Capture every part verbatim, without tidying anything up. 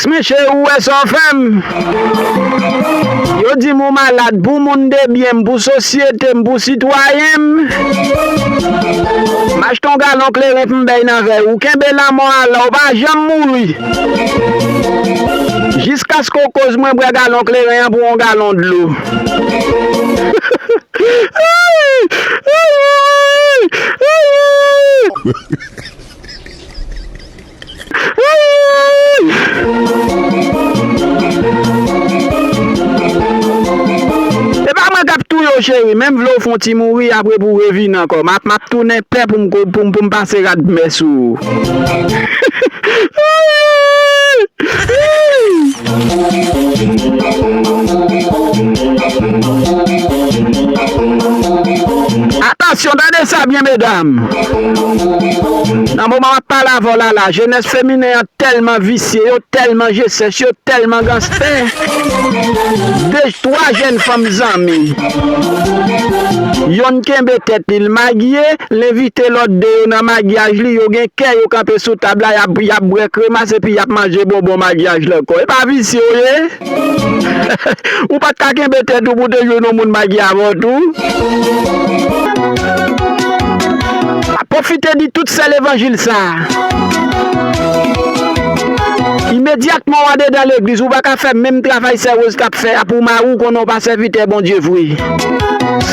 Mwen cheri, ou wè sa w fè m? Yo di m ou malad pou moun de byen m, pou sosyete m, pou sitwayen m. M achte yon galon kleren pou m bèy nan vèy. Ou kenbe lanmò a la, ou pa janm mouri. Jiskaske w koz mwen bwè galon kleren an pou yon galon dlo. E pa mwen k ap touye w, cheri. Menm vle w fè yon ti mouri, apre pou w revin ankò. M ap, m ap tounen pè pou m, pou m, pou m pase rad mè sou ou. Atansyon, tande sa byen, medam. Nan moman m ap pale avè w la, la, jenès feminen an tèlman visye, yo tèlman je sèch, yo tèlman ganstè. De, twa jèn fanm zanmi. Yonn kenbe tèt li, l magye, l envite lòt de yo nan magyaj li, yo gen kè, yo kanpe sou tab la, y ap, y ap bwè kremas epi y ap manje bonbon magyaj la ankò. E pa visye w ye? Ou pa t ka kenbe tèt ou pou w te jwenn yon moun magye avè w tou? M ap pwofite di tout sè levanjil sa a. Imedyatman w andedan legliz, ou pa ka fè menm travay sè Rose t ap fè a pou mari w konnen w pa sèvitè Bondye vre.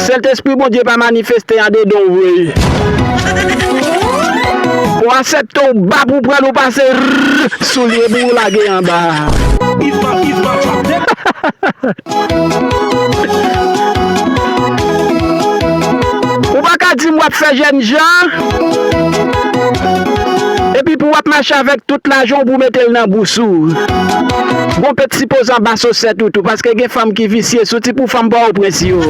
Sentespri Bondye pa manifeste andedan w vre. Ou aksepte w ba pou pran l, ou pase rrrr sou li epi ou lage anba. Ou pa ka di m w ap fè jènjan epi pou w ap mache avèk tout lajan w pou mete l nan bous ou. Gon pèt sipoze anba sosèt ou tou, paske gen fanm ki visye, sou ti pou fanm Pòtoprens yo.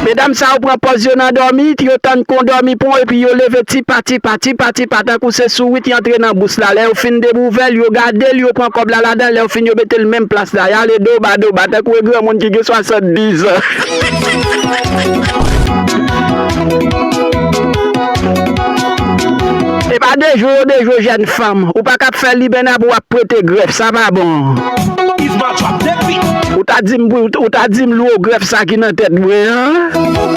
Medam sa yo pran pòz yo nan dòmi, yo tann kon dòmi pon, epi yo leve tipa, tipa, tipa, tipa, tankou se sourit y antre nan bous la. Lè yo fin debouvè l, yo gade l, yo pran kòb la ladan, lè yo fin, yo mete l menm plas la. Y ale doba, doba, tankou e granmoun ki gen swasanndizan. E pa dejwe yo dejwe jèn fanm. Ou pa ka ap fè liben ap w ap prete grèf, sa pa bon. Ou ta di m, ou ta di m lwo grèf sa ki nan tèt mwen an.